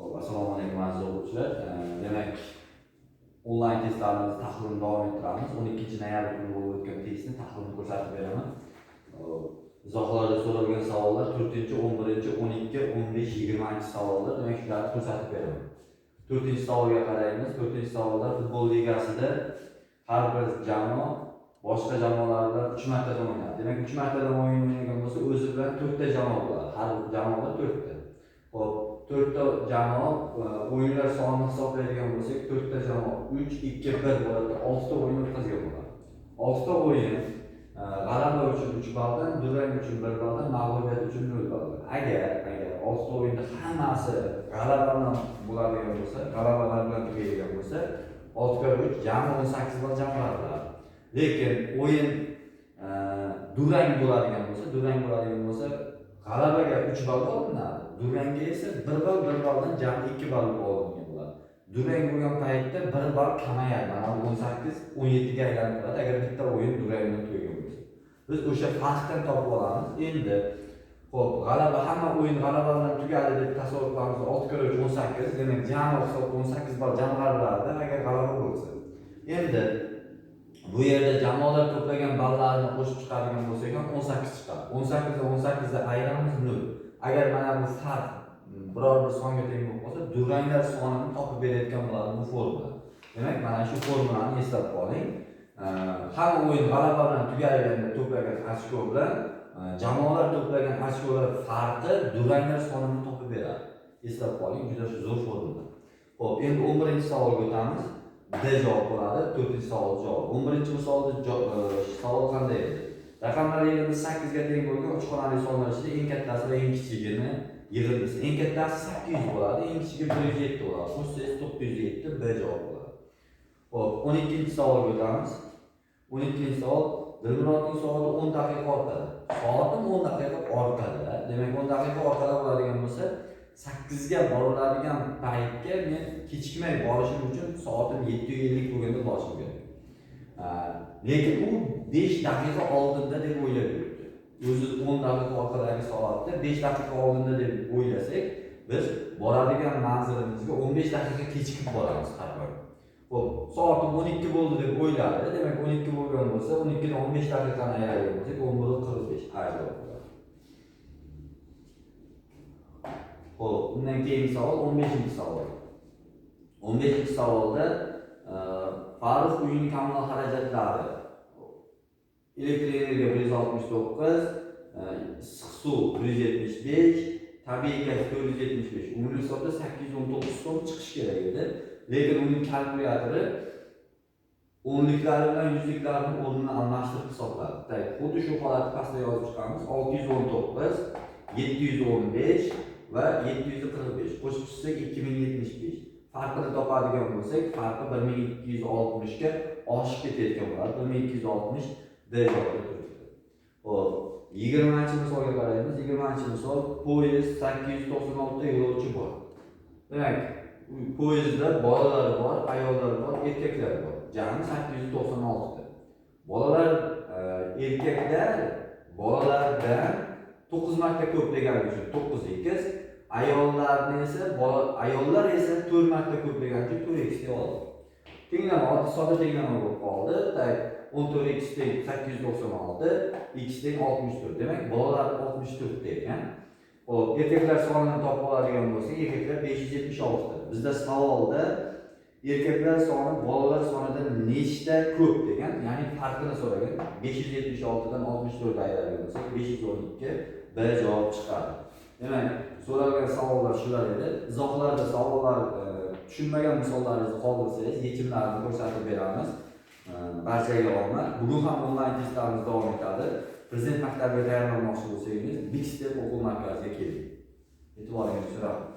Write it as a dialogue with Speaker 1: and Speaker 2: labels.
Speaker 1: Xo'p, assalomu alaykum, aziz o'quvchilar. Demak, onlayn testlarimizni tahlilini davom ettiramiz. 12 noyabr kuni bo'lib o'tgan testni tahlilini ko'rsatib beraman. Xo'p, izohlarda so'ralgan savollar 4, 11, 12, 15, 20 savollar. Demak, shularni ko'rsatib beraman. 4-savolga qaraymiz. 4-savolda futbol ligasida har bir jamoa boshqa jamoalar bilan 3 martadan o'ynaydi. Demak, 3 martadan o'yin o'ynagan bo'lsa, o'zi bilan 4 ta jamoa bo'ladi. Har bir jamoada 4 ta. Xo'p, 4 ta jamoa o'yinlar sonini hisoblaydigan bo'lsak, 4 ta jamoa 3, 2, 1 bo'ladi. 6 ta o'yin o'tkazgan bo'ladi. 6 ta o'yin g'alaba uchun 3 balldan, durang uchun 1 balldan, mag'lubiyat uchun 0 balldan. Agar 6 ta o'yinda hammasi g'alaba bilan bo'ladigan bo'lsa, g'alabalar bilan tugaydigan bo'lsa, 6 ga 3 jami 18 ball jamg'ariladi. Lekin o'yin durang bo'ladigan bo'lsa, g'alabaga 3 ball olinadi. Durangga esa 1 ball, 1 balldan jami 2 ball olingan bo'ladi. Durang bo'lgan paytda 1 ball kamayadi. Mana bu 18, 17 ga aylanib qoladi agar bitta o'yin durang bilan tugagan bo'lsa. Biz o'sha farqdan topib olamiz. Endi xo'p, g'alaba, hamma o'yin g'alaba bilan tugadi deb tasavvur qilamiz. 6 karra 3 18, demak jami hisob 18 ball jamg'ariladi agar g'alaba bo'lsa. Endi bu yerda jamoalar to'plagan ballarni qo'shib chiqadigan bo'lsak ham 18 chiqadi. 18 dan 18 ni ayiramiz 0. Agar mana bu farq biror bir songa teng bo'lib qolsa, duranglar sonini topib berayotgan bo'ladi bu formula. Demak, mana shu formulani eslab qoling. Hamma o'yin g'alaba bilan tugaganda to'plagan ochko bilan jamoalar to'plagan ochkolar farqi duranglar sonini topib beradi. Eslab qoling, juda zo'r formula. Xo'p, endi 11-savolga o'tamiz. D javob bo'ladi. 4-savol javob. 11-misolda savol qanday edi? Raqamlar yig'indisi 8 ga teng bo'lgan 3 xonali sonlar ichida eng kattasi va eng kichigini yig'indisi. Eng kattasi 800 bo'ladi, eng kichigi 107 bo'ladi. Qo'shsangiz 907, B javob bo'ladi. Xo'p, 12-savolga o'tamiz. 12-savol Dilmurodning soati 10 daqiqa orqada. Soatim 10 daqiqa orqada. Demak, 10 daqiqa orqada bo'ladigan bo'lsa, 8 ga boriladigan paytga men kechikmay borishim uchun soatim 7:50 bo'lganda borishim kerak. Lekin u 5 daqiqa oldinda deb o'ylab yuribdi. O'zi 10 daqiqa orqadagi soatda 5 daqiqa oldinda deb o'ylasak, biz boradigan manzilimizga 15 daqiqa kechikib boramiz har bir. Xo'p, soatim 12 bo'ldi deb o'yladi. Demak, 12 bo'lgan bo'lsa, 12 dan 15 daqiqani ayiradigan bo'lsak, 11:45 A javob bo'ladi. Xo'p, undan keyingi savol 15-savol. 15-savolda Farruh uyining kommunal xarajatlari elektr energiya 169, issiq suv 175, tabiiy gaz 475. Umumiy hisobda 819 so'm chiqishi kerak edi. Lekin uning kalkulyatori o'nliklari bilan yuzliklarni o'rnini almashtirib hisobladi. Tak, xuddi shu holatni pastda yozib chiqamiz. 619, 715 va 745 qo'shib chiqsak 2075. Farqini topadigan bo'lsak, farqi 1260 ga oshib ketayotgan bo'ladi. 1260 D javobda turibdi. Xo'p, 20-misolga qaraymiz. 20-misol poyezd 896 ta yo'lovchi bor. Demak, poyezdda bolalar bor, ayollar bor, erkaklar bor. Jami 896 ta. Bolalar erkaklar bolalardan 9 marta ko'p degani uchun 9x, ayollarni esa ayollar esa 4 marta ko'p degani uchun 4x deb oldik. Tenglama, oddiy sodda tenglama bo'lib qoldi. Tak, 14x teng 896, x teng 64. Demak, bolalar 64 ta ekan. Xo'p, erkaklar sonini topib oladigan bo'lsak, erkaklar 576 ta. Bizda savolda erkaklar soni bolalar sonidan nechta ko'p degan, ya'ni farqini so'ragan. 576 dan 64 ayiradigan bo'lsak, 512 B javob chiqadi. Demak, so'ralgan savollar shular edi. Izohlarda savollar tushunmagan misollaringizni qoldirsangiz, yechimlarini ko'rsatib beramiz. Barchaga omad. Bugun ham onlayn testlarimiz davom etadi. Prezident maktabiga tayyorlanmoqchi bo'lsangiz, Big Step o'quv markaziga keling. E'tiboringiz uchun rahmat.